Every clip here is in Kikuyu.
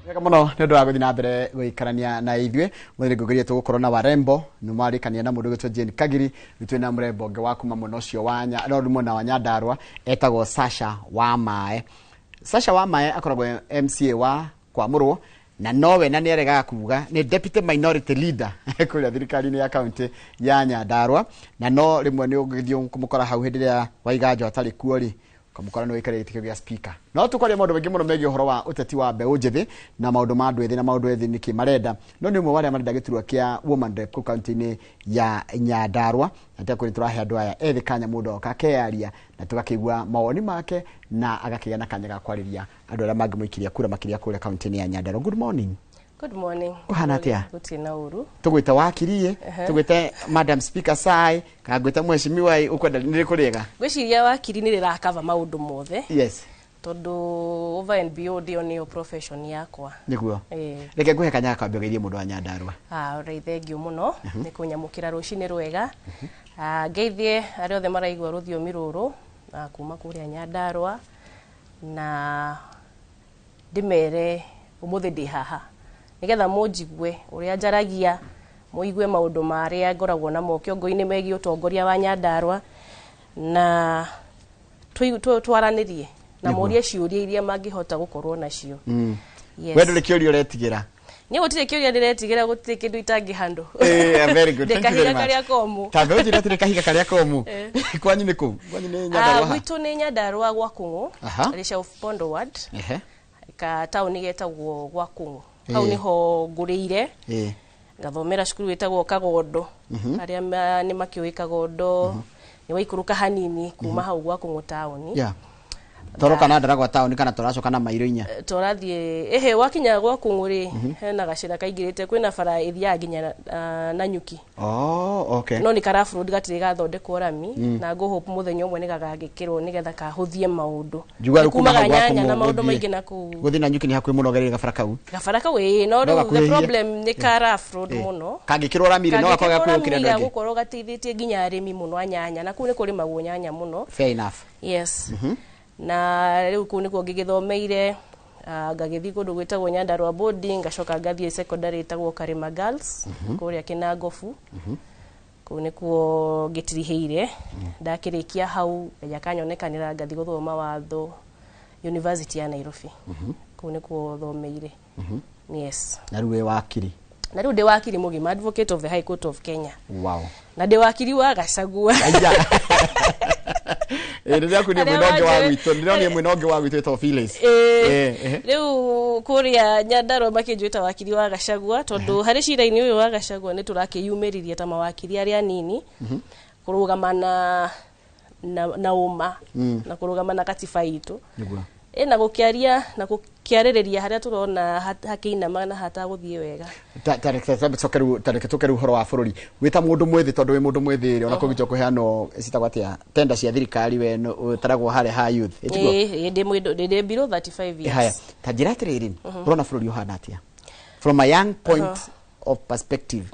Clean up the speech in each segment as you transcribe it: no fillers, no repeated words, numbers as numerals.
Wega muno nĩ ũndũ wa gũthiĩ na mbere gũikarania na ithuĩ. Mũthĩ ngũgeria tũgũkorwo na warembo nĩ marĩkania na mũndũ ũgwĩtwo Jane Kagiri. Rĩu twĩna mũrembo ũngĩ wa kuma mwena ũcio wa no rĩu mwena wa Nyandarua, etagwo Sasha wa Mae. Sasha wa Mae akoragwo MCA wa Kwamũrwo, na nowe na nĩ aregaga kuga nĩ deputy minority leader kũrĩa thirikari-inĩ ya kaunti ya Nyandarua, na no rĩmwe nĩ ũgĩthiĩ kũmũkora hau hĩndĩ ĩrĩa Waiganjo atarĩ kuo rĩ, ũkamũkora nĩ waikarĩra gĩtĩ kĩu gĩa speaker. No tũkwaria maũndũ maingĩ mũno megiĩ ũhoro wa ũteti wa mbeũ njĩthĩ na maũndũ ma andũ ethĩ na maũndũ ethĩ nĩkĩ marenda. No nĩ ũmwe wa arĩa marenda gĩturwa kĩa woman rep kũu kaunti-inĩ ya Nyandarua, na tũgakorwo tũrahe andũ aya ethĩ kanya mũndũ oka akeyaria na tũgakĩigua mawoni make na agakĩgĩa na kanya ga kwarĩria andũ arĩa mangĩmũikĩria kura makĩria kũrĩa kaunti-inĩ ya Nyandarua. Good morning. Good morning. Kũhana atĩa? Gũtirĩ na ũru. Tũgwĩte wakiri, tũgwĩte madam speaker sai, kana ngwĩte mheshimiwa, ũkwenda nĩ rĩkũ rĩega? Ngwĩciria wakiri nĩ rĩrakava maũndũ mothe. Tondũ over and beyond ĩyo nĩyo profession yakwa. Nĩguo. Reke ngũhe kanya gaka ũgeithie mũndũ wa Nyandarua. Ah, alright, thank you mũno nĩ kũnyamũkĩra rũcinĩ rwega. Ah, ngeithie arĩa othe maraigua rũthiomi rũrũ kuma kũrĩa Nyandarua, na ndĩmere ũmũthĩ ndĩ haha nĩgetha mũnjigue ũrĩa njaragia, mũigue maũndũ marĩa ngoragwo namo kĩongo-inĩ megiĩ ũtongoria wa Nyandarua, na twaranĩrie na mũrie ciũria iria mangĩhota gũkorwo nacio. Yes. We ndũrĩ kĩũria ũretigĩra? Niĩ gũtirĩ kĩũria ndĩretigĩra, gũtirĩ kĩndũ itangĩhandũ. Very good. Thank you very Ndĩ kahiga much. karĩa komũ. Ta mbeũ njĩra atĩrĩ kahiga karĩa komũ. Kwanyu nĩ kũ? Kwanyu nĩ Nyandarua ha? Gwitũ nĩ Nyandarua gwa Kũng'ũ, Rĩca of Bondo ward. Ka taũni getagwo gwa Kũng'ũ. Hau nĩho ngũrĩire. Ngathomera cukuru ĩtagwo Kagondo. Arĩa nĩ makĩũĩ Kagondo. Nĩ waikũrũka hanini kuma hau gwa Kũng'ũ taũni. Toroka na ndaragwa taũni kana tũracoka na mairo inya? Tũrathiĩ, ehe, wakinya gwa Kũng'ũ rĩ, hena gacĩra kaingĩrĩte, kwĩna bara ĩthiaga nginya Nanyuki. Oh, okay. No nĩ ka rough road gatirĩ gathondekwo rami, na ngũ hope mũthenya ũmwe nĩ gagagĩkĩrwo nĩgetha kahũthie maũndũ. Njuga rĩu kuma Kumaga hau gwa nyanya na Kũng'ũ maũndũ gũthiĩ. maingĩ na kũu. Gũthiĩ Nanyuki nĩ hakuhĩ mũno gereire gabara kau. Gabara kau, ĩĩ, no No rĩu the gakuhĩhie. problem nĩ ka rough road mũno. Kangĩkĩrwo rami rĩ, no gakorwo Kangĩkĩrwo gakuhĩ gũkĩra rami andũ angĩ. gagũkorwo gateithĩtie nginya arĩmi mũno a nyanya, na kũu nĩ kũrĩmagwo nyanya mũno. Fair enough. Yes. Na rĩu kũu nĩkuo ngĩgĩthomeire, ngagĩthiĩ kũndũ gwĩtagwo Nyandarua boarding, ngacoka ngathiĩ secondary ĩtagwo Karima Girls, kũrĩa Kĩnangobu. Kũu nĩkuo ngĩtirihĩire. Ndakĩrĩkia hau, Ngai akanyonekanĩra ngathiĩ gũthoma watho University ya Nairobi. Kũu nĩkuo thomeire. Yes. Na rĩu wĩ wakiri? Na rĩu ndĩ wakiri mũgima, advocate of the High Court of Kenya. Wow. Na ndĩ wakiri wa Gachagua. Aya. Ndĩrakuonia Arĩa mwena ũngĩ wa manjũĩ. gwitũ, ndĩronia mwena ũngĩ wa gwitũ wĩtagwo Phyllis. Rĩu kũrĩa Nyandarua makĩnjĩta wakiri wa Gachagua, tondũ harĩ cira-inĩ ũyũ wa Gachagua nĩ tũrakĩyumĩririe ta mawakiri arĩa anini kũrũgama na ũma na kũrũgama na katiba itũ. Na gũkĩaria na gũkĩarĩrĩria harĩa tũrona hakĩinama na hatagũthiĩ wega. Ta reke tũke rĩu ũhoro wa bũrũri. Wĩ ta mũndũ mwĩthĩ, tondũ wĩ mũndũ mwĩthĩ rĩ, ona kũngĩtua kũheanwo citagwo atĩa tenda cia thirikari, we ũtaragwo harĩa ha youth. Ĩ tiguo? Ĩĩ, ndĩ mwĩndũ, ndĩ below 35 years. Haya, ta njĩra atĩrĩrĩ, ũrona bũrũri ũhana atĩa from a young point of perspective?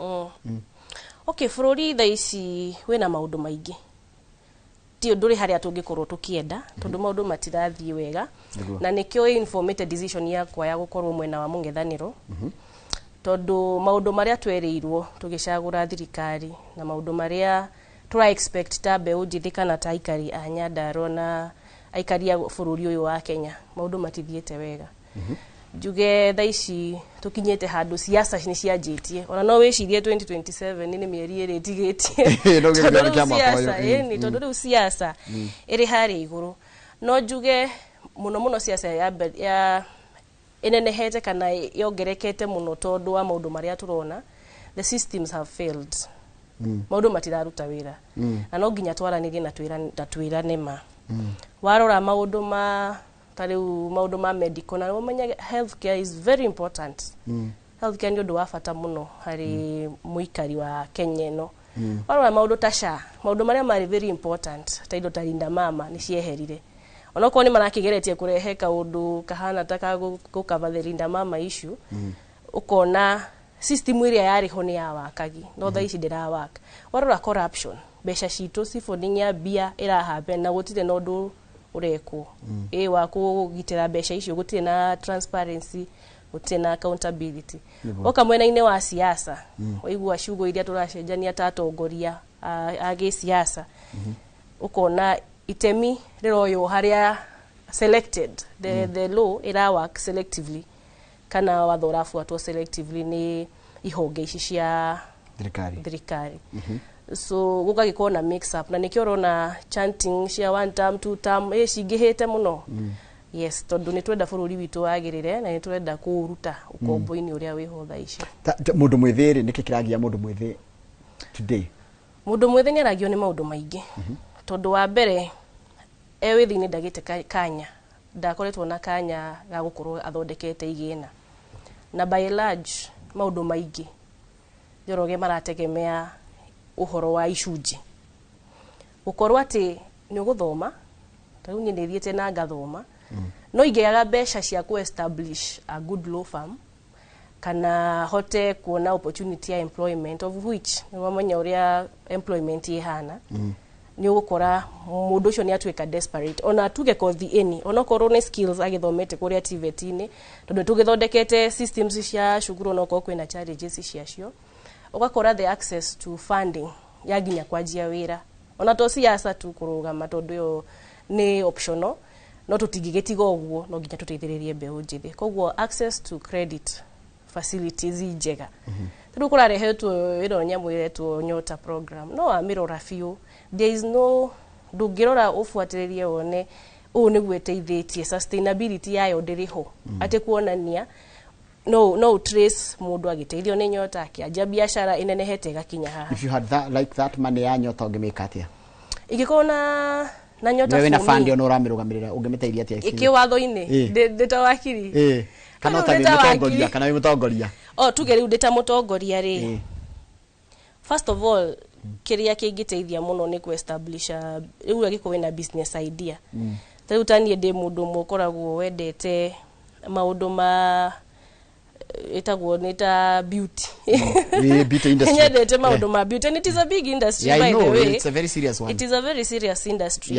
Okay, bũrũri thaa ici wĩna maũndũ maingĩ. Ti ũndũ ũrĩ harĩa tũngĩkorwo tũkĩenda, tondũ maũndũ matirathiĩ wega. Na nĩkĩo informed decision yakwa ya gũkorwo mwena wa mũng'ethanĩro. Tondũ maũndũ marĩa twerĩirwo tũgĩcagũra thirikari na maũndũ marĩa tũra expect ta mbeũ njĩthĩ kana ta aikari a Nyandarua na aikari a bũrũri ũyũ wa Kenya, maũndũ matithiĩte wega. Njuge thaa ici tũkinyĩte handũ siasa nĩ cianjĩtie. Ona no wĩcirie 2027 nĩ mĩeri ĩrĩ ĩtigĩtie. No gĩthurano Tondũ rĩu kĩa mwaka ũyũ. siasa, ĩni, tondũ rĩu siasa ĩrĩ harĩa igũrũ. No njuge mũno mũno siasa ya ya ĩnenehete kana yongerekete mũno tondũ wa maũndũ marĩa tũrona. The systems have failed. Maũndũ matiraruta wĩra. Na no nginya twaranĩrie na twĩrane ma. Warora maũndũ ma ta rĩu maũndũ ma medical, na ũmenye healthcare is very important. Healthcare nĩ ũndũ wa bata mũno harĩ mũikari wa Kenya ĩno. Warora maũndũ ta SHA, maũndũ marĩa marĩ very important ta indo ta Linda Mama nĩ cieherire. Onokorwo nĩ marakĩgeretie kũrehe kaũndũ kahana ta ka gũ cover the Linda Mama issue, ũkona system ĩrĩa yarĩ ho nĩ ya wakagi, no thaa ici ndĩrawaka. Warora corruption, mbeca citũ siphoning ya mbia ĩrahappen na gũtirĩ na ũndũ ũrekwo. Ĩ wa kũgitĩra mbeca icio, gũtirĩ na transparency. Gũtirĩ na accountability. Woka mwena-inĩ wa siasa, waigua ciugo iria tũracenjania ta atongoria a gĩsiasa, ũkona itemi rĩroywo harĩa selected, the law ĩra work selectively, kana watho ũrabuatwo selectively nĩ ihonge ici cia thirikari. Thirikari. So gũgagĩkorwo na mix up, na nĩkĩo ũrona chanting cia one term, two term cingĩhĩte mũno. Yes, tondũ nĩ twenda bũrũri witũ wagĩrĩre na nĩ tũrenda kũũruta ũkombo-inĩ ũrĩa wĩho thaa ici. Mũndũ mwĩthĩ rĩ, nĩkĩ kĩragia mũndũ mwĩthĩ today? Mũndũ mwĩthĩ nĩ aragio nĩ maũndũ maingĩ, tondũ wa mbere e wĩthĩ-inĩ ndagĩte kanya, ndakoretwo na kanya ga gũkorwo athondekete igĩna, na by large maũndũ maingĩ, Njoroge, marategemea ũhoro wa icunjĩ, gũkorwo atĩ nĩ ũgũthoma. Ta rĩu niĩ nĩ thiĩte na ngathoma, no ingĩaga mbeca cia ku establish a good law firm kana hote kuona opportunity ya employment, of which nĩ wamenya ũrĩa employment ĩhana, nĩ ũgũkora mũndũ ũcio nĩ atuĩka desperate, ona tuge kothi ĩni, onokorwo nĩ skills agĩthomete kũrĩa TVET-inĩ, tondũ tũgĩthondekete systems cia cukuru, onokorwo kwĩna challenges ciacio, ũgakora the access to funding ya nginya kwanjia wĩra, ona to siasa tu kũrũgama, tondũ ĩyo nĩ optional, no tũtingĩgĩtiga ũguo, no nginya tũteithĩrĩrie mbeũ njĩthĩ. Koguo access to credit facilities njega, rĩu kũrarehetwo ĩno nyamũ ĩretwo Nyota program, no wamĩrora biũ, there is no, ndũngĩrora ũbuatĩrĩrie wone ũũ nĩguo ĩteithĩtie, sustainability yayo ndĩrĩ ho, atĩ kuonania no trace mũndũ agĩteithio nĩ Nyota akĩanjia biacara ĩnenehete ĩgakinya haha. If you had that, like that money ya Nyota, ũngĩmĩka atĩa? Ingĩkorwo na Nyota Wewe wĩna for me, fund ona ũramĩrũgamĩrĩra, ũngĩmĩteithia atĩa? Ĩkĩ watho-inĩ? Ndĩ ta wakiri? Kana Rĩu ũtarĩ ndĩ ta mũtongoria wakiri. Kana wĩ mũtongoria. O tuge rĩu ndĩ ta mũtongoria rĩ, first of all, kĩrĩa kĩngĩteithia mũno nĩ ku-establish rĩu angĩkorwo wĩna business idea, ta rĩu ta niĩ ndĩ mũndũ ũmwe ũkoragwo wendete maũndũ ma ĩtagwo nĩ ta beauty. Beauty industry. Nyendete maũndũ ma beauty, and it is a big industry, Yeah, I by know, the way. It's a very serious one. It is a very serious industry.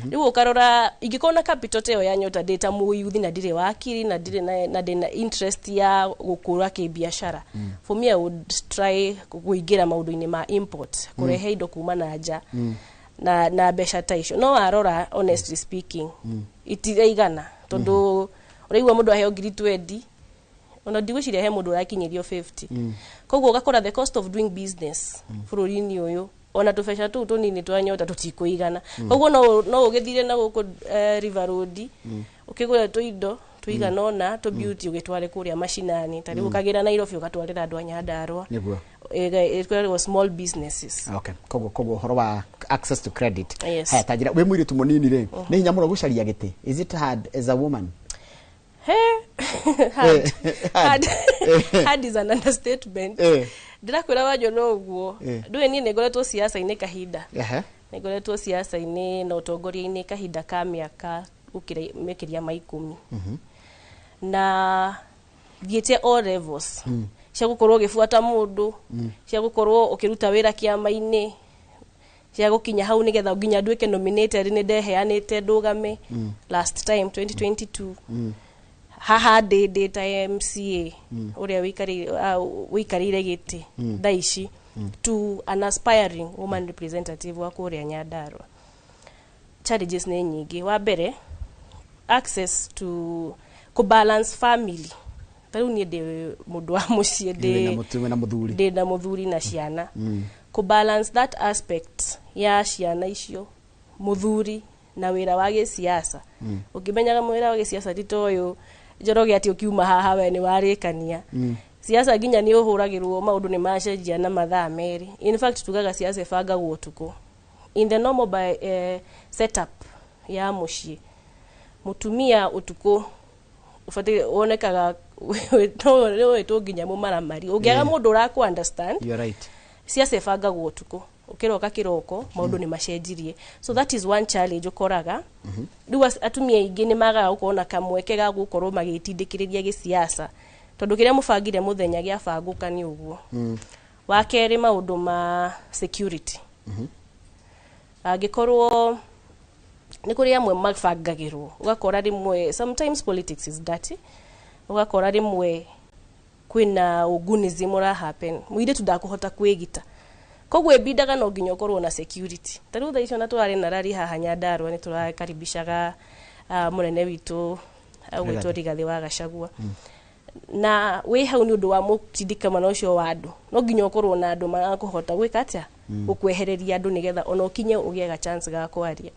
Rĩu ũkarora ingĩkorwo na capital ta ĩyo ya Nyota, ndĩ ta mũyuthi na ndirĩ wakiri na ndirĩ na ndĩna interest ya gũkũra kĩbiacara, for me I would try kũingĩra maũndũ-inĩ ma import, kũrehe indo kuma na nja na mbeca ta icio. No warora, honestly speaking, itiraigana, tondũ ũraigua mũndũ aheo 20,000, ona ndigwĩciria he mũndũ ũrakinyĩrio 50. Koguo ũgakora the cost of doing business bũrũri-inĩ ũyũ, ona tũbeca tũu tũnini twa Nyota tũtikũigana. Koguo no ũgĩthire na gũkũ River Road, ũkĩgũre tũindo tũigana ũna tũ beauty, ũgĩtware kũrĩa macinani, ta rĩu ũkagĩra Nairobi, ũgatwarĩra andũ a Nyandarũa. Ĩkoragwo small businesses. Okay, koguo ũhoro wa access to credit. Yes. Haya, ta njĩra wĩ mũirĩtu mũnini rĩ, nĩ hinya mũno gũcaria gĩtĩ? Is it hard as a woman? He, hard. Hard. Hard. Hard is an understatement. Ndĩrakwĩra wanjo no ũguo. Ndũĩ niĩ nĩ ngoretwo siasa-inĩ kahinda. Nĩ ngoretwo siasa-inĩ na ũtongoria-inĩ kahinda ka mĩaka gũkĩra makĩria ma 10, na thiĩte all levels, cia gũkorwo ũgĩbuata mũndũ, cia gũkorwo ũkĩruta wĩra kĩama-inĩ, cia gũkinya hau nĩgetha nginya nduĩke nominated. Nĩ ndeheanĩte ndũgame last time 2022. Haha ndĩ ta MCA ũrĩa wĩikarĩire gĩtĩ thaa ici, to an aspiring woman representative wa kũrĩa Nyandarua, challenges nĩ nyingĩ. Wa mbere, access to kũ balance family. Ta rĩu niĩ ndĩ mũndũ wa mũciĩ, Wĩna ndĩ wĩna mũthuri. Ndĩ na mũthuri na ciana. Kũ balance that aspect ya ciana icio, mũthuri na wĩra wa gĩsiasa, ũkĩmenyaga wĩra wa gĩsiasa ti ta ũyũ, Njoroge, atĩ ũkiuma haha we nĩ warĩkania. Siasa nginya nĩ ũhũragĩrwo maũndũ nĩ macenjia na mathaa 2. In fact, tugaga siasa ĩbangagwo ũtukũ. In the normal setup ya mũciĩ, mũtumia ũtukũ ũbataire wonekaga no wĩtwo nginya mũmaramari ũngĩaga mũndũ ũrakũ understand. You are right. Siasa ĩbangagwo ũtukũ, ũkĩroka kĩroko maũndũ nĩ macenjirie. So that is one challenge ũkoraga. Rĩu atumia aingĩ nĩ magaga gũkorwo na kamweke ga gũkorwo magĩtindĩkĩrĩria gĩsiasa, tondũ kĩrĩa mũbangire mũthenya gĩabangũka nĩ ũguo. Wa kerĩ, maũndũ ma security. Angĩkorwo nĩ kũrĩ amwe mabangagĩrwo, ũgakora rĩmwe sometimes politics is dirty. Ũgakora rĩmwe kwĩna ũgunism ũra happen, mũirĩtu ndakũhota kwĩgita, koguo ĩbindaga no nginya ũkorwo na security. Ta rĩu thaa icio na tũrarĩ na rari haha Nyandarua, nĩ tũrakaribishaga mũnene witũ ũgwĩtwo Rigathĩ wa Gachagua, na wĩ hau nĩ ũndũ wa mũtindikamano ũcio wa andũ, no nginya ũkorwo na andũ marakũhota gwĩka atĩa, gũkwehereria andũ, nĩgetha ona ũkinye ũgĩe ga chance ga kwaria.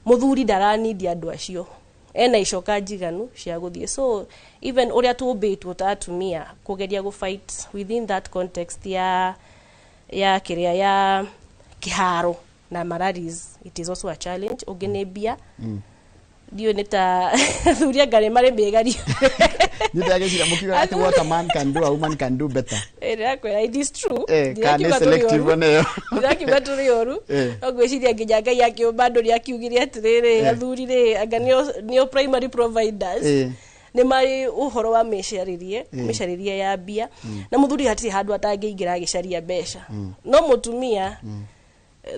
Mũthuri ndaranindi andũ acio, ena icoka njiganu cia gũthiĩ. So even ũrĩa tũmbĩtwo ta atumia kũgeria gũ fight within that context ya kĩrĩa ya kĩharo na mararis, it is also a challenge. Ũngĩ nĩ mbia, ndiũĩ nĩ ta athuri anga nĩ marĩ mĩgario. Nĩ ndagĩciria mũkiuga atĩ what a man can do, a woman can do better. Ndĩrakwĩra, it is true. Kana nĩ Ndirakiuga tũrĩ selective oru. nayo. Ndirakiuga tũrĩ oru. No ngwĩciria nginya Ngai akĩũmba andũ nĩ akiugire atĩrĩrĩ, athuri rĩ, anga nĩo primary providers. Nĩ marĩ ũhoro wa mĩcarĩrie, mĩcarĩrie ya mbia, na mũthuri hatirĩ handũ atangĩingĩra agĩcaria mbeca, no mũtumia,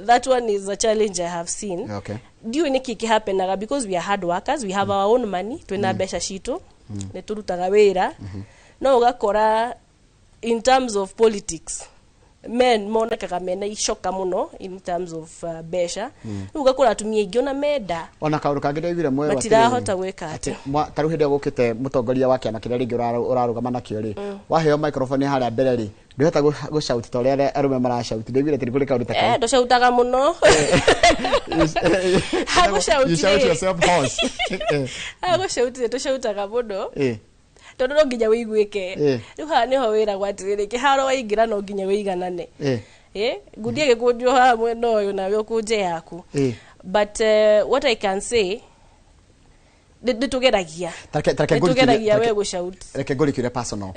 that one is a challenge I have seen. Ndiũĩ nĩkĩ kĩhapenaga, because we are hard workers, we have our own money, twĩna mbeca citũ, nĩ tũrutaga wĩra, no ũgakora in terms of politics men monekaga mena icoka mũno in terms of mbeca. Rĩu ũgakora atumia aingĩ ona menda Ona kaũndũ kangĩ ndaiguire mwerũ atĩrĩrĩ, matirahota gwĩka atĩ. Atĩ ta rĩu hĩndĩ ĩrĩa gũkĩte mũtongoria wa kĩama kĩrĩa rĩngĩ ũrarũgama nakĩo rĩ, waheo microphone harĩa mbere rĩ, ndũhota gũshout ta ũrĩa arĩa arũme marashout. Ndaiguire atĩ nĩ kũrĩ kaũndũ ta kau. Ndũcautaga mũno. Hagũshout You shout rĩ. yourself hoarse. Hagũshout rĩ, tũcautaga mũno tondũ no nginya wĩiguĩke. Rĩu haha nĩho wĩragwo atĩrĩrĩ, kĩharo waingĩra no nginya wĩiganane. Ngundi ĩgĩkũnjwo haha mwena ũyũ, nawe ũkũnje yaku. But what I can say, nĩ tũgeragia. Ta reke Nĩ tũgeragia we gũshout. Reke ngũrikire personal.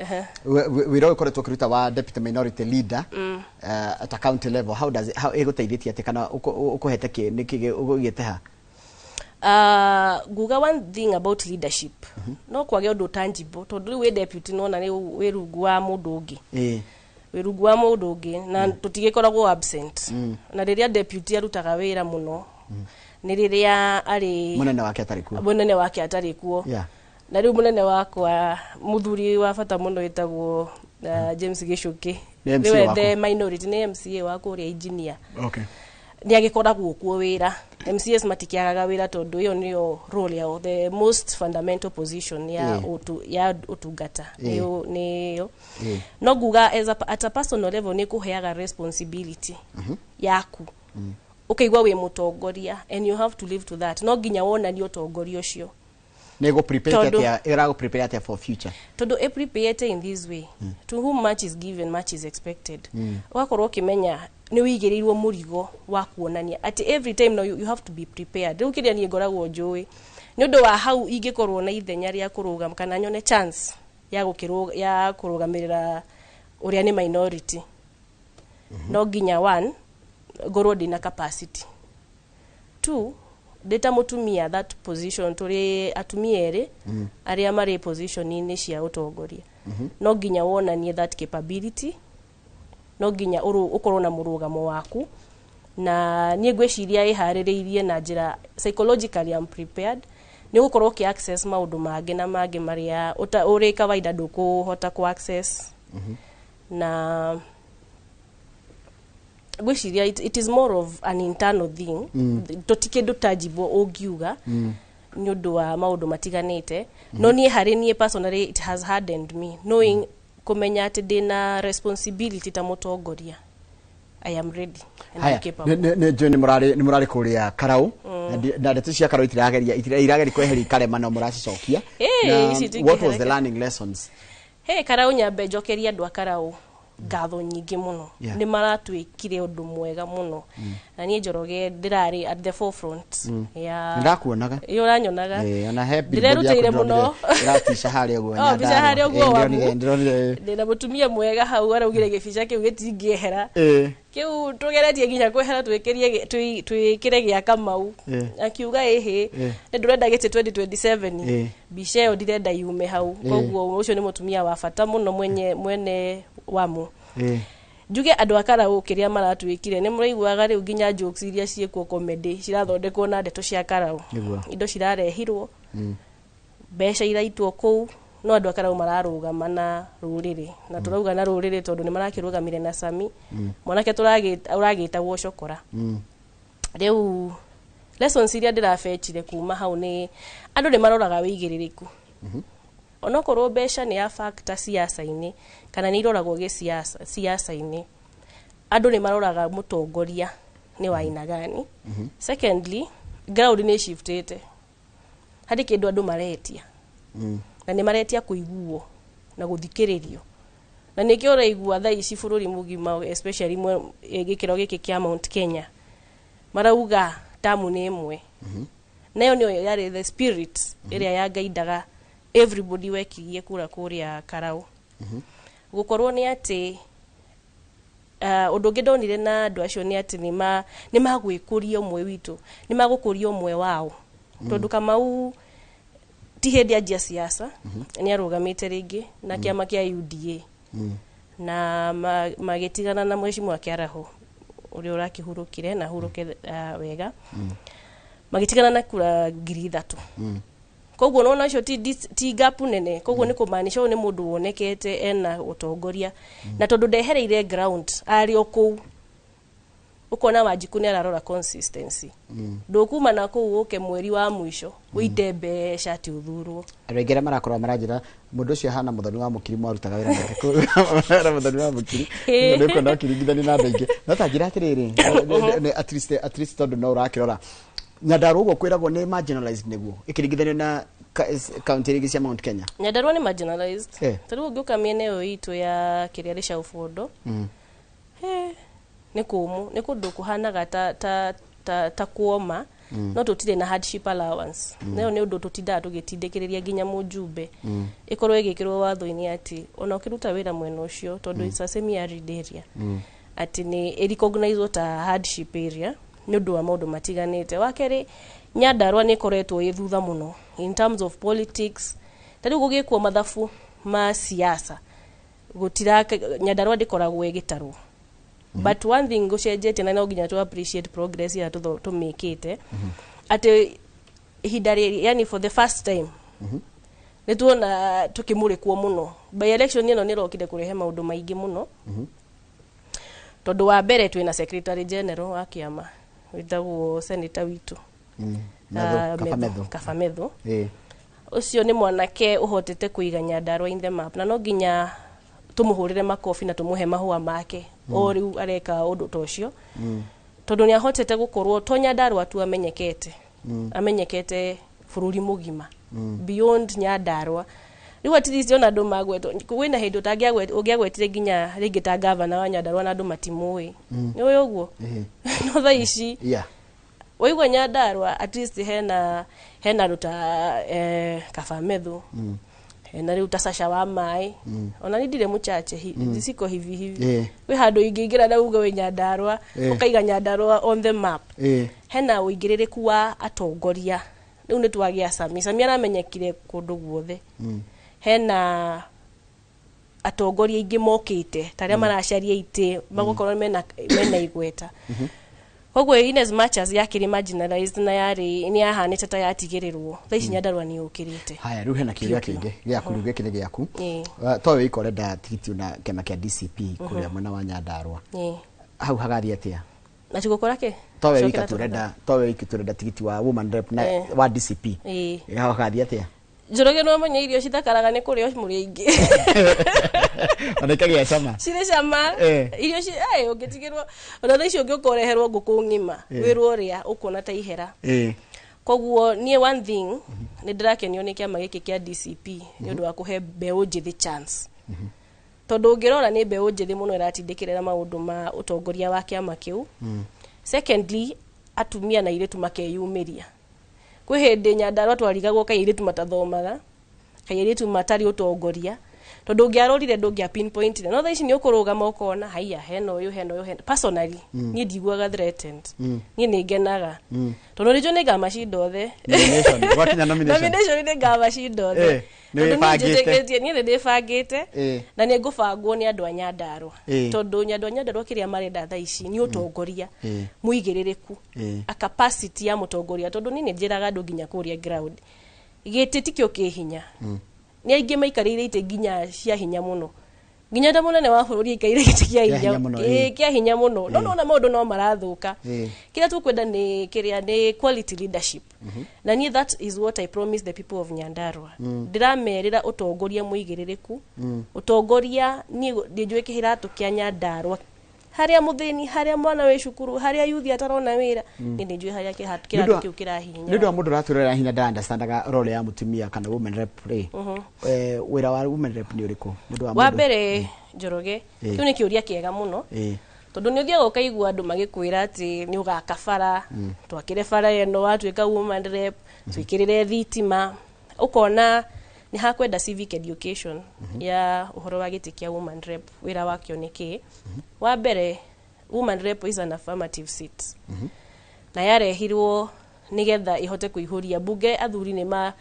Wĩra ũyũ ũkoretwo ũkĩruta wa deputy minority leader at a county level, how does it, how ĩgũteithĩtie atĩ, kana ũkũhete kĩ, nĩkĩ ũgĩte ha? Nguga one thing about leadership, no kwage ũndũ tangible, tondũ rĩu wĩ deputy, nona rĩu wĩ rungu wa mũndũ ũngĩ, wĩ rungu wa mũndũ ũngĩ, na tũtigĩkoragwo absent. Na rĩrĩa deputy arutaga wĩra mũno nĩ rĩrĩa arĩ mũnene wake atarĩ kuo. Mũnene wake atarĩ kuo. Na rĩu mũnene wakwa, mũthuri wa bata mũno, wĩtagwo James Gĩcũkĩ. Nĩ MCA nĩwe waku? The minority, nĩ MCA wa kũrĩa engineer. Nĩ agĩkoragwo kuo wĩra. MCAs matikĩagaga wĩra, tondũ ĩyo nĩyo role yao, the most fundamental position ya ya ũtungata. Nĩyo no nguga at a personal level nĩ kũheaga responsibility yaku, ũkaigua wĩ mũtongoria and you have to live to that. No nginya wonanie ũtongoria ũcio. Nĩ ĩgũ-prepare Tondũ- atĩa, ĩragũ-prepare atĩa for future? Tondũ ĩ prepared in this way: to whom much is given, much is expected. Ũgakorwo ũkĩmenya nĩ wĩigĩrĩirwo mũrigo wa kuonania atĩ every time no you have to be prepared. Rĩu kĩrĩa niĩ ngoragwo njũĩ, nĩ ũndũ wa hau ingĩkorwo na ithenya rĩa kũrũgama kana nyone chance ya kũrũgamĩrĩra ũrĩa nĩ minority, no nginya one, ngorwo ndĩna capacity; two, ndĩ ta mũtumia, that position, tũrĩ atumia erĩ arĩa marĩ position-inĩ cia ũtongoria, no nginya wonanie that capability, no nginya ũkorwo na mũrũgamo waku. Na niĩ ngwĩciria ĩharĩrĩirie na njĩra psychologically I'm prepared, nĩ ũgũkorwo ũkĩ access maũndũ mangĩ na mangĩ marĩa ũrĩ kawaida ndũkũhota kũ access. Na ngwĩciria it is more of an internal thing, tũti kĩndũ tangible ũngiuga nĩ ũndũ wa maũndũ matiganĩte, no niĩ harĩ niĩ personally it has hardened me, knowing, kũmenya atĩ ndĩna responsibility ta mũtongoria. I am ready and I'm Haya, capable. nĩ njũĩ nĩ mũrarĩ kũrĩa Karau, na ndeto cia Karau itirageria irageria kweheria ikarema, no mũracicokia. Ĩĩ, ici What was the itingĩhereka. learning lessons? He Karau, nyambe njokerie andũ a Karau ngatho nyingĩ mũno. Nĩ maratwĩkire ũndũ mwega mũno, na niĩ Njoroge ndĩrarĩ at the forefront ya Nĩ ndakuonaga. Ĩ, ũranyonaga. Ĩĩ, ona he billboard Ndĩrerutĩire yaku mũno. ndĩronire ĩratica harĩa ũguo. Oh, mbica harĩa ũguo. Ĩĩ, Wamu. ndĩronire. Ndĩna mũtumia mwega hau, araugire gĩbica kĩu gĩtingĩehera. Kĩu tũgeretie nginya kwehera, twĩkĩrie twĩkĩre gĩa Kamau. Akiuga ĩhĩ, nĩ ndũrenda gĩtĩ 2027, mbica ĩyo ndirenda yume hau. Koguo ũcio nĩ mũtumia wa bata mũno, mwenye mwene wamu. Njuge andũ a Karau kĩrĩa maratwĩkire, nĩ mũraiguaga rĩu nginya jokes iria ciĩkuo, comedy cirathondekwo na ndeto cia Karau. Indo cirarehirwo, mbeca iraitwo kũu. No andũ a Karau mararũgama na rũrĩrĩ, na tũrauga na rũrĩrĩ tondũ nĩ marakĩrũgamire na Sami, mwanake ũragĩtagwo Cokora. Rĩu lessons iria ndĩrabetire kuma hau nĩ andũ nĩ maroraga wĩigĩrĩrĩku, onokorwo mbeca nĩ ya factor siasa-inĩ kana nĩ iroragwo gĩsiasa siasa-inĩ, andũ nĩ maroraga mũtongoria nĩ wa aina gani. Secondly, ground nĩ shiftĩte harĩ kĩndũ andũ maretia, na nĩ maretia kũiguo na gũthikĩrĩrio, na nĩkĩo ũraigua thaa ici bũrũri mũgima, especially gĩkĩro gĩkĩ kĩa Mount Kenya, marauga tamu nĩ ĩmwe. Nayo nĩyo yarĩ the spirit ĩrĩa yangaindaga everybody wekirie kura kũrĩa Karau. Gũkorwo nĩ atĩ ũndũ ũngĩ ndonire na andũ acio nĩ atĩ nĩ magwĩkũria ũmwe witũ, nĩ magũkũria ũmwe wao, tondũ Kamau ti hĩndĩ anjia siasa, nĩ arũgamĩte rĩngĩ na kĩama kĩa UDA na magĩtigana na mheshimiwa Kĩaraho ũrĩa ũrakĩhurũkire na hurũke wega, magĩtigana na kura 3,000. Koguo nona ũcio ti gap nene. Koguo nĩ kũmaanisha ũyũ nĩ mũndũ wonekete ena ũtongoria, na tondũ ndehereire ground, arĩ o kũu, ũkona Wanjikũ nĩ ararora consistency. Ndũkuma na kũu ũke mweri wa mũico ũite mbeca atĩ ũthurwo. Andũ aingĩ arĩa marakorwo maranjĩra mũndũ ũcio ahana Mũthoni wa Mũkiri, mwarutaga wĩra nake kũu. Mũthoni wa Mũkiri nĩ ũkuona ũkĩringithania na andũ aingĩ, no ta njĩra atĩrĩrĩ, at least tondũ no ũrakĩrora Nyandarua ũguo kwĩragwo nĩ marginalized nĩguo ĩkĩringithanio na kaunti iria ingĩ cia Mount Kenya. Nyandarua nĩ marginalized. Ta rĩu ũngĩũka mĩena ĩyo itũ ya kĩrĩa rĩ Ũbondo, nĩ kũmũ, nĩ kũndũ kũhanaga ta kuoma, no tũtirĩ na hardship allowance. Nayo nĩ ũndũ tũtindaga tũgĩtindĩkĩrĩria nginya mũjumbe ĩkorwo ĩgĩkĩrwo watho-inĩ atĩ ona ũkĩruta wĩra mwena ũcio, tondũ it's a semi arid area, atĩ nĩ ĩrecognizwo ta hardship area nĩ ũndũ wa maũndũ matiganĩte. Wa kerĩ, Nyandarua nĩ ĩkoretwo ĩ thutha mũno in terms of politics. Ta rĩu gũgĩkwo mathabu ma siasa, gũtira Nyandarua ndĩkoragwo ĩgĩtarwo. But one thing gũcenjetie, na no nginya tu appreciate progress ĩrĩa tũmĩkĩte, atĩ ihinda rĩrĩ, yani for the first time, nĩ tuona tũkĩmũrĩkwo mũno. By election ĩno nĩ ĩrokire kũrehe maũndũ maingĩ mũno, tondũ wa mbere twĩna secretary general wa kĩama wĩtagwo senator witũ. Methu, Ah, Kaba Methu, Methu. Kaba Methu. Ũcio nĩ mwanake ũhotete kũiga Nyandarua in the map, na no nginya tũmũhũrĩre makobi na tũmũhe mahũa make o rĩu areka ũndũ ta ũcio, tondũ nĩ ahotete gũkorwo to Nyandarua tu amenyekete, amenyekete bũrũri mũgima beyond Nyandarua. Rĩu at least ona andũ magwetwo, kwĩna hĩndĩ ũngĩagwetire nginya rĩngĩ ta gavana wa Nyandarua na andũ matimũĩ, nĩ ũĩ ũguo. No thaa ici waigua Nyandarua, at least hena andũ ta Kaba Methu, hena rĩu ta Sasha wa maĩ, ona ni ndirĩ mũchache siko hivi hivi. Kwĩ handũ ingĩingĩra na uge wĩ Nyandarua, ũkaiga Nyandarua on the map. Hena ũingĩrĩrĩku wa atongoria. Rĩu nĩ twagĩa Sami. Sami aramenyekire kũndũ guothe. Hena atongoria aingĩ mokĩte ta arĩa maracaria itĩ magũkorwo mena igweta. Koguo in as much as yakĩrĩ marginalized na yarĩ nĩ yahanĩte ta yatigĩrĩrwo, thaa ici Nyandarua nĩ yũkĩrĩte. Haya, rĩu hena kĩũria Piũ, piũ. kĩngĩ gĩaku, rĩu gĩkĩ nĩ gĩaku. To wĩ ika ũrenda tigiti na kĩama kĩa DCP kũrĩa mwena wa Nyandarua, hau hagathiĩ atĩa? Na tigũkora kĩ? To we wika Cokera. tu ũrenda, to we wiki tu ũrenda tigiti wa woman rep na wa DCP. Hau hagathiĩ atĩa? Njoroge, no menye irio cithakaraga nĩ kũrĩo mũrĩ aingĩ. Ona ikagĩa cama. Cirĩ cama. Irio ci ũngĩtigĩrwo ona thaa ici, ũngĩũka ũreherwo ngũkũ ng'ima, wĩrwo ũrĩa ũkuona ta ihera. Koguo niĩ one thing nĩ ndĩrakenio nĩ kĩama gĩkĩ kĩa DCP nĩ ũndũ wa kũhe mbeũ njĩthĩ chance, tondũ ũngĩrora nĩ mbeũ njĩthĩ mũno ĩratindĩkĩrĩra maũndũ ma ũtongoria wa kĩama kĩu. Secondly, atumia na airĩtu makeyumĩria. Kwĩ hĩndĩ Nyandarua twarigagwo kaĩ airĩtu matathomaga, kaĩ airĩtu matarĩ ũtongoria, tondũ ũngĩarorire ndũngĩa pinpoint. No thaa ici nĩ ũkũrũgama ũkona haiya, hena ũyũ, hena ũyũ, hena. Personally, niĩ ndiguaga threatened, niĩ nĩ ngenaga tondũ nĩnjũĩ nĩ ngamacinda othe. Nomination. Gwakinya nomination. Nomination nĩ ngamacinda othe. Nĩ Tondũ niĩ wĩbangĩte. njĩtĩkĩtie, niĩ nĩ ndĩbangĩte na nĩ ngũbangwo nĩ andũ a Nyandarua, tondũ andũ a Nyandarua kĩrĩa marenda thaa ici nĩ ũtongoria mũigĩrĩrĩku, a capacity ya mũtongoria, tondũ niĩ nĩ njĩraga andũ nginya kũrĩa ground, gĩtĩ tikĩo kĩ hinya. Nĩ aingĩ maikarĩire itĩ nginya cia hinya mũno, nginya ta mũnene wa bũrũri aikaire gĩtĩ kĩa Kĩa hinya hinya mũno, kĩa hinya mũno, no nona maũndũ no marathũka. Kĩrĩa tũkwenda nĩ kĩrĩa nĩ quality leadership, na niĩ that is what I promise the people of Nyandarua. Ndĩramerĩra ũtongoria mũigĩrĩrĩku, ũtongoria niĩ ndĩnjũĩ kĩratũ kĩa Nyandarua, harĩa mũthĩni, harĩa mwana wĩ cukuru, harĩa yuthi atarona wĩra, niĩ nĩnjũĩ harĩa kĩratũ kĩu kĩrahihinya. Nĩ ũndũ wa mũndũ ũratwĩrorera hinya ndaunderstandaga role ya mũtumia kana women rep rĩ, wĩra wa women rep nĩ ũrĩkũ? Nĩ ũndũ wa Wa mũndũ- mbere, Njoroge, kĩu nĩ kĩũria kĩega mũno, tondũ nĩ ũthiaga ũkaigua andũ magĩkwĩra atĩ nĩ ũgaka bara, twakĩre bara ĩno, watuĩka woman rep twĩkĩrĩre thitima. Ũkona nĩ hakwenda civic education ya ũhoro wa gĩtĩ kĩa woman rep, wĩra wakĩo nĩ kĩ. Wa mbere, woman rep is an affirmative seat, na yarehirwo nigetha ihote kuihuria bunge. Athuri nĩ ma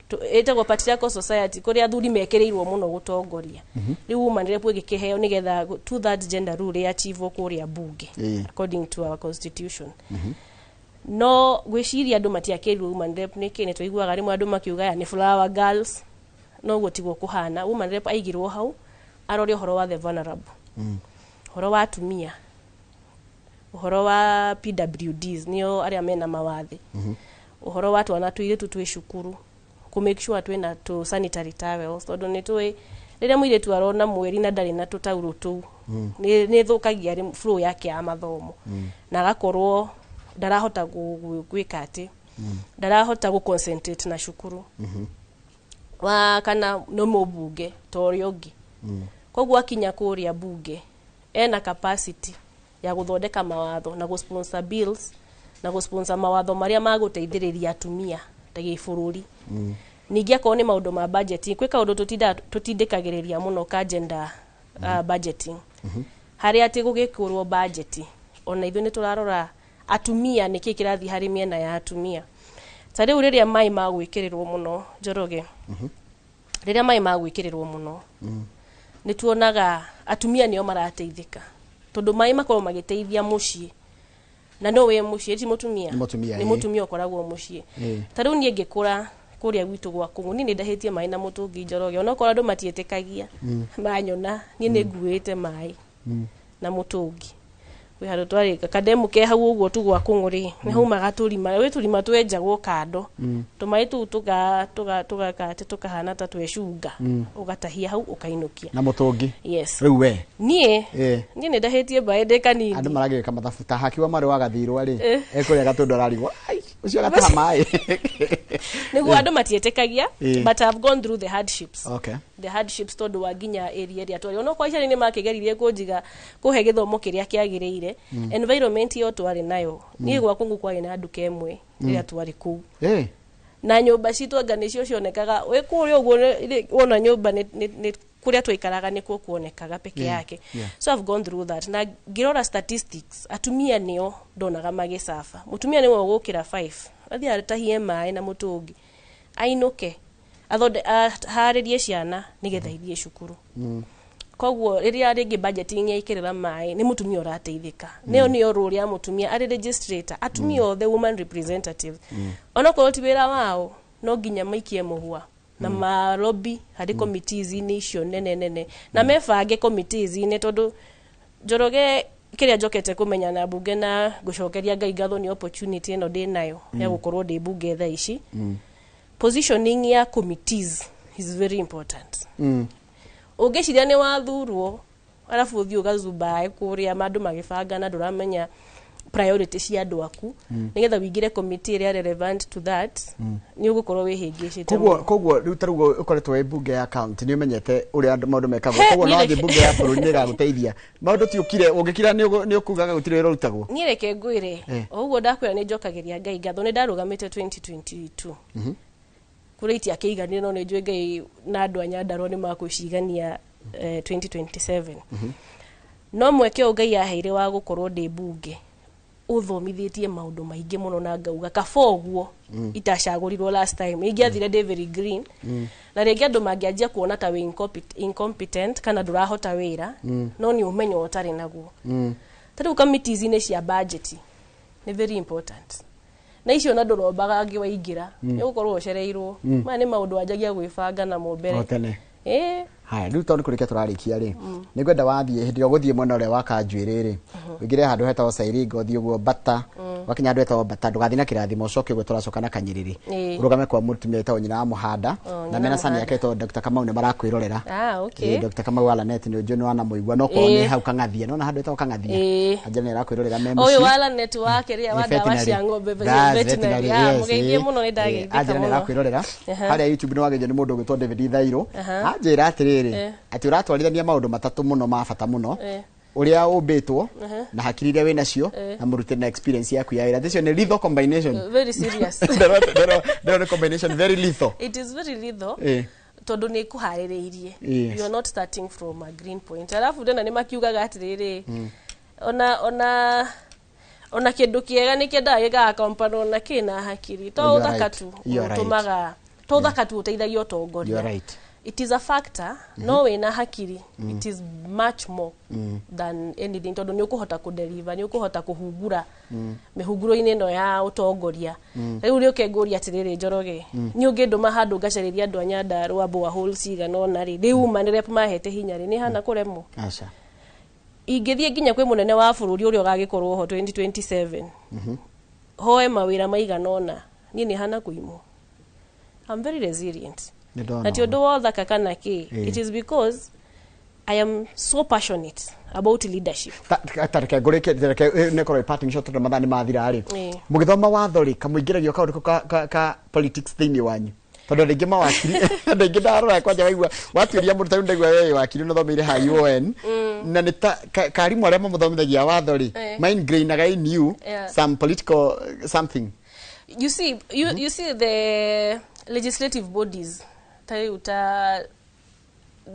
ĩtagwo patriarchal society, kũrĩa athuri mekĩrĩirwo mũno gũtongoria. Rĩu woman rep ĩgĩkĩheo nĩgetha two thirds gender rule ĩachivwo kũrĩa bunge, according to our constitution. No gwĩciria andũ matiakĩrirwo woman rep nĩkĩ, nĩ tũiguaga rĩmwe andũ makiuga aya nĩ flower girls, no ũguo tiguo kũhana. Woman rep aigirwo hau arore ũhoro wa the vulnerable, ũhoro wa atumia, ũhoro wa PWDs, nĩo arĩa mena mawathe, ũhoro wa twana tũirĩtu twĩ cukuru, kũ make sure twĩna tũ sanitary towels, tondũ nĩ tũĩ rĩrĩa mũirĩtu arona mweri na ndarĩ na tũtaurũ tũu, nĩ ĩthũkagia flow yake ya mathomo, na agakorwo ndarahota gwĩka atĩ ndarahota gũ concentrate na cukuru. Wa kana no mũmbunge ta ũrĩa ũngĩ. Koguo akinya kũrĩa bunge ena capacity ya gũthondeka mawatho na gũ-sponsor bills na gũ-sponsor mawatho marĩa magũteithĩrĩria atumia ta gĩbũrũri. Ningĩ akorwo nĩ maũndũ ma budgeting, gwĩ kaũndũ tũtindĩkagĩrĩria mũno ka gender budgeting, harĩa atĩ gũgĩkũrwo budget ona ithuĩ nĩ tũrarora atumia, nĩkĩ kĩrathiĩ harĩ mĩena ya atumia. Ta rĩu rĩrĩa maĩ magwĩkĩrĩrwo mũno, Njoroge, rĩrĩa maĩ magwĩkĩrĩrwo mũno, nĩ tuonaga atumia nĩo marateithĩka, tondũ maĩ makorwo magĩteithia mũciĩ, na no wĩ mũciĩ ti mũtumia. Nĩ mũtumia, nĩ mũtumia ũkoragwo mũciĩ. Ta rĩu niĩ ngĩkũra kũrĩa gwitũ gwa kũng'ũ, niĩ nĩ ndahĩtie maĩ na mũtũngi, Njoroge, onokorwo andũ matiĩtĩkagia manyona niĩ nĩ nguĩte maĩ na mũtũngi. Kwĩ handũ twarĩ kademu ke hau ũguo tu gwa kũng'ũ rĩ, nĩ haumaga tũrima, gwĩ tũrima twenjagwo kando, tũmaĩ tũu tũgaka atĩ tũkahana ta twecunga, ũgatahia hau ũkainũkia. Na mũtũngi? Yes. Rĩu we? Niĩ niĩ nĩ ndahĩtie maĩ ndĩ kanini. Andũ maragĩka mathabu ta hakiwa marĩ wa gathirwa rĩ, ekũrĩa gatũndũ ararigwo, "Ai, ũcio agataha maĩ." Nĩguo andũ matiĩtĩkagia, but I've gone through the hardships, the hardships, tondũ wa nginya area ĩrĩa twarĩ, onokorwo aciari nĩ makĩgeririe kũnjiga kũhe gĩthomo kĩrĩa kĩagĩrĩire, environment ĩyo twarĩ nayo, niĩ gwa kũngũ kwarĩ na nduka ĩmwe rĩrĩa twarĩ kũu, na nyũmba citũ anga nĩcio cionekaga wĩ kũrĩa ũguo, wona nyũmba nĩ kũrĩa twaikaraga nĩkuo kuonekaga peke yake. So I've gone through that, na ngĩrora statistics, atumia nĩo ndonaga magĩcaba. Mũtumia nĩwe ũgũkĩra 5 athiĩ atahie maĩ na mũtũngi, ainũke, athonde, aharĩrie ciana nĩgetha ithiĩ cukuru. Koguo rĩrĩa rĩngĩ budgeting yaikĩrĩra maĩ, nĩ mũtumia ũrateithĩka. Nĩyo nĩyo role ya mũtumia arĩ legislator. Atumia othe woman representatives, onokorwo ti wĩra wao, no nginya maikie mũhwa na malobby harĩ committees-inĩ icio nene nene, na mebange committees-inĩ, tondũ Njoroge, kĩrĩa njokete kũmenya na mbunge, na ngũcokeria Ngai ngatho nĩ opportunity ĩno ndĩ nayo ya gũkorwo ndĩ mbunge thaa ici, positioning ya committees is very important. Ũngĩciria nĩ wathurwo arabu ũthiĩ ũgazumbae kũrĩa mandũ magĩbanga na ndũramenya priority cia andũ aku, nĩgetha wĩingĩre committee ĩrĩa relevant to that, nĩ ũgũkorwo wĩhĩngĩcĩte Koguo mũno. Koguo rĩu ta rĩu ũkoretwo wĩ mbunge ya county, nĩ ũmenyete ũrĩa andũ maũndũ mekagwo. He, Koguo no niĩ wathiĩ mbunge ya bũrũri nĩ ĩgagũteithia. Maũndũ ti ũkire, ũngĩkira nĩ ũkugaga gũtirĩ wĩra ũrutagwo. Niĩ reke ngwĩre, o ũguo ndakwĩra, nĩ njokagĩria Ngai ngatho. Nĩ ndarũgamĩte 2022, kũrĩa itiakĩiganire, no nĩ njũĩ Ngai na andũ a Nyandarua nĩ makwĩcigania 2027. No mweke ũyũ Ngai aheire wa gũkorwo ndĩ mbunge ũthomithĩtie maũndũ maingĩ mũno, na ngauga kaba ũguo itacagũrirwo last time, ingĩathire ndĩ very green, na rĩngĩ andũ mangĩanjia kuona ta wĩ incompetent kana ndũrahota wĩra, no nĩ ũmenyo ũtarĩ naguo. Ta rĩu committees-inĩ cia budget nĩ very important. Na icio na ndũrombaga angĩ waingĩra, nĩ ũgũkorwo ũcereirwo. Maya nĩ maũndũ wanjagia gwĩbanga namo mbere. O tene. Ĩĩ. Haya, rĩu tondũ kũrĩkia tũrarĩkia rĩ, nĩ ngwenda wathiĩ hĩndĩ ĩrĩa ũgũthiĩ mwena ũrĩa wa Kanjuĩrĩ rĩ, ũingĩre handũ hetagwo Sairinga, ũthiĩ ũguo Bata, wakinya handũ hetagwo Bata, ndũgathiĩ na kĩrathimo, ũcoke ũguo tũracoka na Kanyĩrĩrĩ. Ũrũgame kwa mũtumia wĩtagwo nyina wa Mũhanda, Oh, na nyina mena wa cani Mũhanda. yake ĩtagwo Dr. Kamau nĩ marakwĩrorera. Ah, okay. Dr. Kamau wa Lanet nĩ ũnjũ nĩ wanamũigua, no korwo nĩ hau Kang'athia, nona handũ hetagwo Kang'athia. Anjĩra nĩ arakwĩrorera me Ũyũ mũciĩ. wa Lanet wa kĩrĩa wa ndawa Veterinary. cia ng'ombe, That's veterinary. veterinary, Ah, yes, mũgeithie mũno, nĩ ndageithĩka Anjĩra nĩ mũno. arakwĩrorera. Harĩa YouTube nĩ wageithio nĩ mũndũ ũgwĩtwo David Thairũ. Anjĩra atĩrĩrĩ, atĩ ũratwarithania maũndũ matatũ mũno ma bata mũno, ũrĩa ũmbĩtwo na hakiri iria wĩ nacio na mũrutĩre na experience yaku ya wĩra. Icio nĩ lethal combination. Very serious. Ndĩrona nĩ combination very lethal. It is very lethal, tondũ nĩ ĩkũharĩrĩirie. You are not starting from a green point. Alafu tena nĩ makiugaga atĩrĩrĩ, ona kĩndũ kĩega nĩ kĩendaga gĩgakompanwo na kĩna hakiri. To You are ũthaka right. tu You are right. ũtũmaga, to ũthaka tu ũteithagia ũtongoria. You are right. It is a factor, no wĩna hakiri it is much more than anything, tondũ nĩ ũkũhota kũdeliver, nĩ ũkũhota kũhungura mĩhunguro-inĩ ĩno ya ũtongoria. Rĩu rĩũke ngũria atĩrĩrĩ, Njoroge, nĩ ũngĩndũma handũ ngacarĩria andũ a Nyandarũa borehole cigana ũna rĩ, rĩu ma nĩ rep mahete hinya rĩ, nĩ hana kũremwo? Aca. Ingĩthiĩ nginya kwĩ mũnene wa bũrũri ũrĩa ũgagĩkorwo ho 2027, hoe mawĩra maigana ũna, niĩ nĩ hana kũimwo? I'm very resilient. Nĩ ndona. Na ti ũndũ wa ũthaka kana kĩ. It is because I am so passionate about leadership. Ta reke ngũrĩke, reke nĩ korwo parting shot tondũ mathaa nĩ mathira rĩ. Mũgĩthoma watho rĩ, kamũingĩragio kaũndũ ka politics thĩinĩ wanyu? Tondũ andũ aingĩ mawakiri, andũ aingĩ ndarora kwanja waigua watuĩria mũndũ tarĩu ndaigua wewe wakiri ũnathomeire ha UON, na nĩ ta karimũ arĩa mamũthomithagia watho rĩ, maingrainaga in you some political something. You see, you see the legislative bodies, ta rĩu ta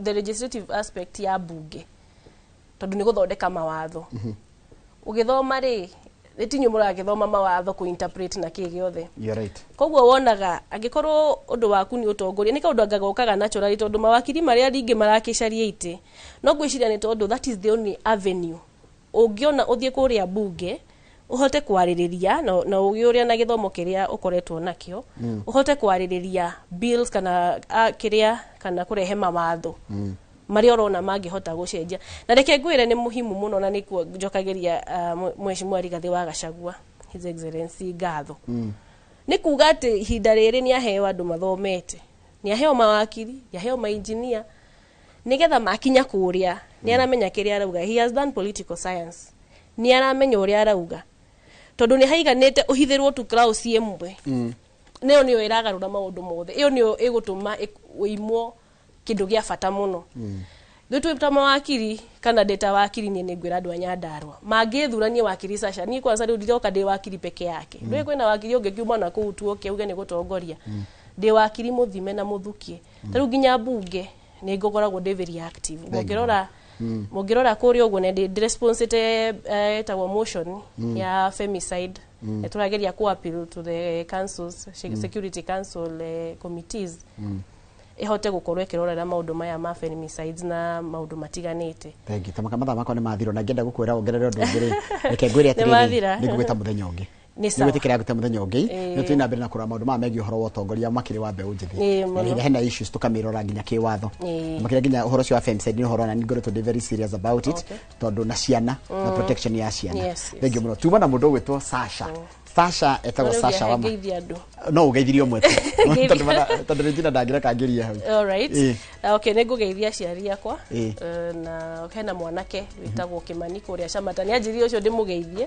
the legislative aspect ya bunge, tondũ nĩ gũthondeka mawatho. Ũgĩthoma rĩ, nĩ tinyu mũragĩthoma mawatho kũ interpret na kĩ gĩothe. You're right. Koguo wonaga angĩkorwo ũndũ waku nĩ ũtongoria, nĩ kaũndũ anga gokaga naturally, tondũ mawakiri marĩa rĩngĩ marakĩcaria itĩ, no ngwĩciria nĩ tondũ that is the only avenue ũngĩona ũthiĩ kũrĩa bunge ũhote kwarĩrĩria na ũgĩ ũrĩa na gĩthomo kĩrĩa ũkoretwo nakĩo, ũhote kwarĩrĩria bills kana kĩrĩa kana kũrehe mawatho marĩa ũrona mangĩhota gũcenjia. Na reke ngwĩre nĩ muhimu mũno, na nĩkuo njokagĩria Mheshimiwa Rigathĩ wa Gachagua, His Excellency, ngatho, nĩ kuga atĩ ihinda rĩrĩ nĩ aheo andũ mathomete, nĩ aheo mawakiri, nĩ aheo mainjinia, nĩgetha makinya kũrĩa nĩ aramenya kĩrĩa arauga. He has done political science, nĩ aramenya ũrĩa arauga, tondũ nĩ haiganĩte ũhithĩrwo tu clause ĩmwe, nĩyo nĩyo ĩragarũra maũndũ mothe, ĩyo nĩyo ĩgũtũma ũimwo kĩndũ gĩa bata mũno. Rĩu twĩ ta mawakiri kana ndĩ ta wakiri, niĩ nĩngwĩra andũ a Nyandarũa mangĩthuranie wakiri Sasha, niĩ kwanza rĩu ndiroka ndĩ wakiri peke yake. Ndũĩ kwĩna wakiri ũngĩkiuma na kũu tuoke uge nĩ gũtongoria. Ndĩ wakiri mũthime na mũthukie. Ta rĩu nginya mbunge nĩ ngũkoragwo ndĩ very active. Mũngĩrora kũrĩa ũguo nĩ ndĩ ĩtagwo motion ya femicide. Nĩ tũrageria ku appeal to the councils, security council committees ĩhote gũkorwo ĩkĩrorera maũndũ maya ma femicides na maũndũ matiganĩte. Thank you. Tamaka mathaa makwa nĩ mathira, na ngĩenda gũkwĩra wongerere ũndũ ũngĩ rĩ, reke ngwĩre atĩrĩrĩ, Mathira. nĩ ngũgwĩta mũthenya ũngĩ. Nĩ sawa. Nĩ gwĩtĩkĩra ngwĩte mũthenya ũngĩ. Ĩĩ. Nĩ tũthiĩ na mbere na kũrora maũndũ maya megiĩ ũhoro wa ũtongoria makĩria wa mbeũ njĩthĩ. Ĩĩ, Na mũno. rĩrĩa hena issues tũkamĩrora nginya kĩwatho. Ĩĩ. Makĩria nginya ũhoro ũcio wa femicide nĩ ũhoro na nĩ ngoretwo ndĩ very serious about it, tondũ na ciana na protection ya ciana. Yes. Thank you mũno. Tuma na mũndũ ũgwĩtwo Sasha. Sasha etagwo Rĩu Sasha Wama. ngeithia andũ. No ũgeithirie ũmwe tu. Ngeithia. Tondũ Regina ndangĩreka ngĩrie hau. All right. Ĩĩ. Okay, nĩ ngũgeithia aciari akwa. Ĩĩ. Na hena mwanake wĩtagwo Kĩmani kũrĩa Camata, nĩ anjĩrire ũcio ndĩmũgeithie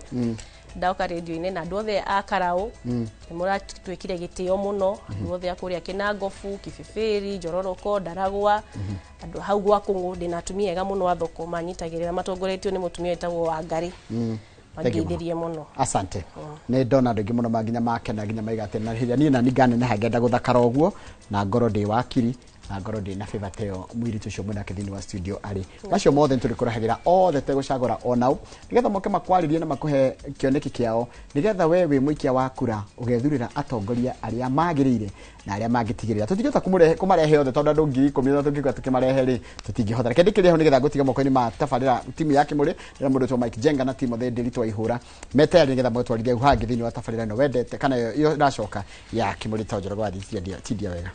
ndoka rĩndio-inĩ, na andũ othe a Karaũ nĩ mũratwĩkire gĩtĩo mũno, andũ othe a kũrĩa Kĩnangobu, Kibibĩri, Njororoko, Ndaragwa, andũ hau gwa Kũng'ũ, ndĩna atumia ega mũno a thoko manyitagĩrĩra matongoretio nĩ mũtumia wĩtagwo Wangarĩ. Thank you mũno. Mangeithirie mũno. Asante. Nĩ ndona andũ aingĩ mũno manginya makena nginya maiga atĩ na hĩrĩa niĩ na nĩ nganeneha ngenda gũthakara ũguo na ngorwo ndĩ wakiri. Na ngorwo ndĩ na favor ta ĩyo mũirĩtu ũcio mwĩnake thĩinĩ wa studio arĩ. Macio mothe nĩtũrĩkũrehagĩra othe tegũcagũra onao, nĩgetha moke makwarĩrie na makũhe kĩoneki kĩao, nĩgetha we wĩ mũikia wa kura ũgethurĩra atongoria arĩa magĩrĩire na arĩa mangĩtigĩrĩra. Tũtingĩhota kũmarehe othe, tondũ andũ 10,000 na tũngĩkorwo tũkĩmarehe rĩ, tũtingĩhota. Reke ndĩkĩrĩre hau nĩgetha ngũtige moko-inĩ ma tabarĩra timu ya Kĩmũrĩ, nĩgetha mũndũ wĩtwo Mike Jenga na Timothy Ndĩritũ wa Ihũra metayarĩ nĩgetha mwetwarithie hau hangĩ thĩinĩ wa tabarĩra ĩno wendete kana ĩyo ĩracoka ya Kĩmũrĩ. Ta Njoroge wa Tindia wega.